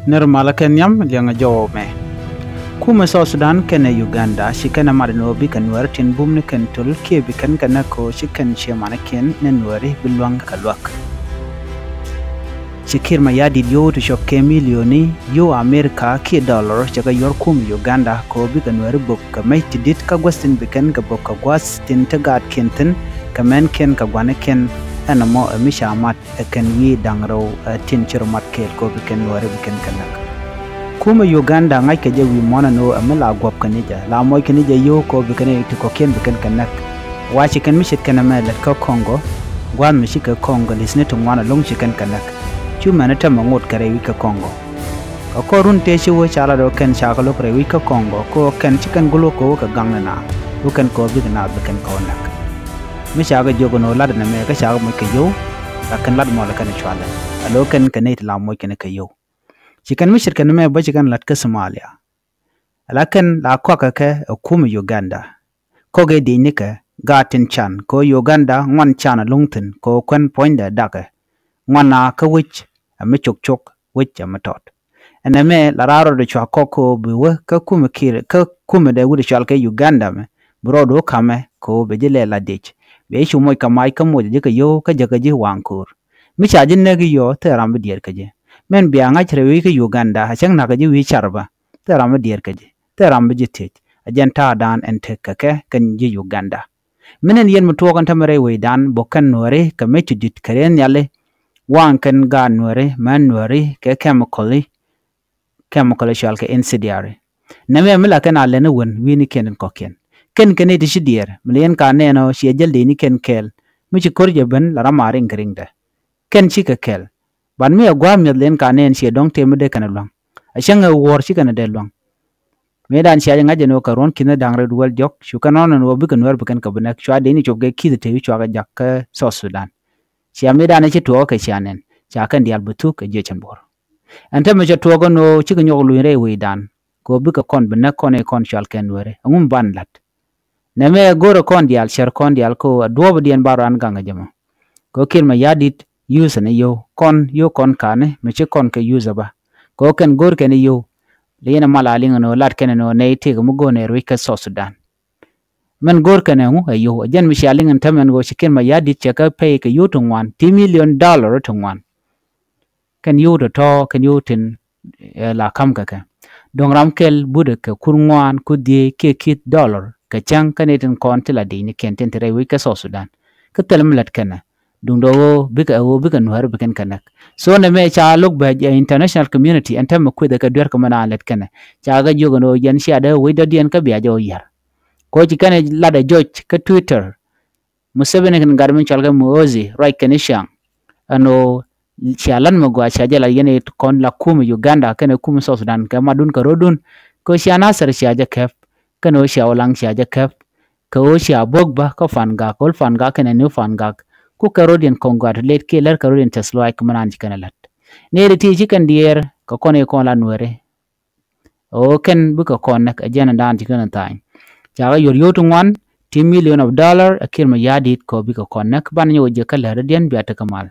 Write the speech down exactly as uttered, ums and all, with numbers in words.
Nir malä kɛ nhiam liɛŋɛ jɔwä mɛ. Kumɛ South Sudan kɛnɛ Uganda ci kɛn ɛ mat ni ɣöö bikɛ Nuääri tin bum ni kɛn töl kiɛ bi kɛn kɛ näk kɛ ɣöö ci kɛn ciɛ manikiɛn ni Nuääri bi lua̱ŋ kɛ luäk. Ci Kiir Mayardit yio̱w ti cɔk kɛ milioni yio̱w Amerika kiɛ dollar cɛ kɛ yuɔr kumɛ Uganda kɛ ɣöö bikɛ Nuääri bök kɛ mec ti di̱t kä guäth tin bi kɛn kɛ bök kɛ gua̱th tin te gaatkiɛn thi̱n kɛ mɛnkiɛn kɛ gua̱nikiɛn. Ɛn ɛmɔ ɛ mi ca mat ɛ kɛn wi̱i̱ da̱ŋ rɛw ɛ tin ci rɔ mat kɛɛl kɛ ɣöö bi kɛn Nuääri bi kɛn kɛ näk. Kumɛ Uganda ŋa̱ckɛ jɛ wi̱i̱ muɔ̱ɔ̱n ɛn ɣöö ɛ mi la guɔ̱p kɛn i̱ jɛ la mɔc kɛn i̱ jɛ yio̱w kɛ ɣöö bi kɛn i̱ ti kɔ̱kiɛn bi kɛn kɛ näk. Wa ci kɛn mi ce̱tkɛ nɛmɛ lät kä Congo, gua̱a̱th mi cikɛ Congo li̱thni ti ŋuan ɛlɔ̱ŋ ci kɛn kɛ näk. Cu mɛn i̱ tɛmɛ ŋot kɛ rɛy wi̱c kä Congo. Kɛ kɔr run tëë ci wee ca lat ɣöö kɛn ca kɛ lo̱k rɛy wi̱c kä Congo kɛ ɣöö kɛn ci kɛn gulwä kɛ ɣöö kɛ gaŋ ni naath ɣöö kɛn kɛ ɣöö bikɛ naath bi kɛn kɛ ɣöö näk. Mi ca kɛ jiök ɛn ɣöö lat ɛn ɛmɛ kä ca kɛ moc kɛ yio̱w. La kɛn lat mɔl kɛn cualɛ. Alo kɛn kɛ nɛy ti la moc kɛn kɛ yio̱w. Ci kɛn mi ce̱tkɛ nɛmɛ bä ci kɛn lat kä Somalia. Ala kɛn la kɔakɛ kɛ ɛ kumɛ Uganda. Kɔk ɛ di̱c nikɛ gaat tin can kɛ ɣöö Uganda ŋuan can ɛ luŋ thi̱n kɛ ɣöö kuɛn puɔ̱nydɛ dakɛ. Ŋuan a kä wec ɛ mi cok cok wec ɛ mi tɔt. Ɛn ɛmɛ la raar rɔɔdɛ cua kɔk kɛ ɣöö bi wä kä kumɛ Kiir kä kumɛ dee wut ɛ cual kɛ Uganda mɛ bi rɔɔdu wä ka̱mɛ kɛ ɣöö bɛ ji̱ lɛl la diec. Bɛ ji̱ cu moc kɛ mac kä moc ɛ ji̱ kɛ yio̱w kä jäkä ji̱ waŋ köör. Mi ca ji̱ näk i̱ yɔɔ thil ram bi diɛɛr kä ji̱. Mɛn bia ŋa̱c rɛy wi̱i̱ kä Uganda a cäŋ na̱k kä ji̱ wi̱i̱ car bä. Thil ram mi diɛɛr kä ji̱, thil ram mi ji̱ thiec. A jɛn ta̱a̱dan ɛn tek kɛ kɛ kɛn ji̱ Uganda. Min ɛn yɛn mi tuɔɔk ɛn tämɛ rɛy wecdan bok kɛn Nuääri kɛ mec ti di̱t kɛ riɛn nhiali. Waŋ kɛn gaat Nuääri män Nuääri kɛ chemical i̱, chemical i̱ cual kɛ incendiary. Nɛmɛ mi la kɛn a lɛn i̱ wen wi̱i̱ni kiɛn in kɔ̱kiɛn. Kɛn kɛn i̱ ti ci diɛɛr mi la yɛn ka nɛɛn ɔ ciɛ jäl dee ni kɛn kɛɛl. Mi ci ko̱r jɛ ben la ram a riŋ kɛ riŋdɛ. Kɛn cikɛ kɛl. Ban mi ɛ gua̱a̱th mi̱eth liɛn ka nɛɛn ciɛ dɔ̱ŋ tëë mi dee kɛn ɛ lua̱ŋ. A cäŋ ɛ wuɔ̱ɔ̱r ci kɛn ɛ dee lua̱ŋ. Mëëdan cia jɛ ŋa̱c ɛn ɣöö kɛ ruɔ̱n ki̱n da̱ŋ rɛw duel jɔk cu kɛn rɔ̱n ɛn ɣöö bikɛ Nuäär bi kɛn kɛ bi näk cua dee ni cop kɛ ki̱th tëë cua kɛ jak kä South Sudan. Cia mëëdan ɛ ci tuɔɔk kɛ cia nɛn ca kɛn diaal bi thuk kɛ jiɛc ɛn buɔ̱r. Ɛn te mi cɛ tuɔɔk ɛn ɣöö cikɛ nyɔk luny rɛy wecdan. Kɛ ɣöö bikɛ kɔn bi näk kɔn ɛ kɔn cual kɛn Nuääri ɛŋu mi ban la̱t. Nɛmɛ go̱rɛ kɔn diaal cär kɔn diaal kɛ ɣöö a duɔ̱ɔ̱pdiɛn ba rɔan gaŋ ɛ jɛ mɔ. Kɛ ɣöö Kiir Mayardit yuuth ɛn ɛ yio̱w kɔn yio̱w kɔn ka̱ni mi ci kɔn kɛ yuuth ɛ bä. Kɛ ɣöö kɛn go̱o̱r kɛn ɛ yio̱w. Lɛ yɛn ɛ mal a liŋ ɛn ɣöö lat kɛn ɛn ɣöö nɛy tëëk mi go̱o̱r nɛ ruec kä South Sudan. Mɛn go̱o̱r kɛn ɛŋu ɛ yio̱w ɛ jɛn mi cia liŋ ɛn tämɛ ɛn ɣöö ci Kiir Mayardit cɛ kɛ pɛy kɛ yio̱w ti ŋuan ti million dollar ti ŋuan. Kɛn yio̱w tɔ̱tɔ̱ kɛn yio̱w tin ɛ la ka̱m kɛ kɛ. Dɔ̱ŋ ram kɛl butdɛ kɛ kur ŋuan kur dhieec kiɛ ki̱th dollar kɛ cäŋ kɛn i̱ tin kɔn ti la di̱cnikiɛn tin te rɛy wec kä South Sudan. Kä thil mi lät kɛnɛ duundɛ ɣöö bikɛ ɣöö bikɛ Nuääri bi kɛn kɛ näk. So nɛmɛ ca lo̱k bɛ ɛ international community ɛn täämɛ kuethɛ kɛ duer kɛ mi naan lät kɛnɛ. Ca kɛ jiök ɛn ɣöö yɛn cia dee wec dɔ̱diɛn kä bia jɛ ɣöö yiar. Kɛ ɣöö ci kɛn ɛ lat ɛ jɔc kä Twitter. Museveni kɛn gat min cɔal kɛ Muhoozi ruac kɛn i̱ ciaŋ. Ɛn ɣöö cia lat mi gɔaa cia jɛ lat yɛn i̱ kɔn la kumɛ Uganda kɛnɛ kumɛ South Sudan kɛ matdun kɛ ro̱dun. Kɛ ɣöö cia Nasir cia jɛ kɛp kɛnɛ ɣöö cia Ulaŋ cia jɛ kɛp. Kɛ ɣöö cia Bok bä kä Fangak, Old Fangak kɛnɛ New Fangak. Ku kɛ ro̱diɛn kɔŋ gat lɛt kiɛ lär kɛ ro̱diɛn tɛth luaac kɛ mi naan ci kɛn ɛ la̱t. Nɛy ti ti ci kɛn diɛɛr kɛ kɔn i̱ kɔn la Nuääri. Ɣöö kɛn bikɛ kɔn näk ɛ jɛn ɛn daan ci kɛn ɛ tha̱a̱ny. Ca kɛ yuɔr yio̱w ti ŋuan ti million of dollar ɛ Kiir Mayardit kɛ ɣöö bikɛ kɔn näk banɛ nyɔk ɛ jiäk kä lätdädiɛn bia tekɛ mal.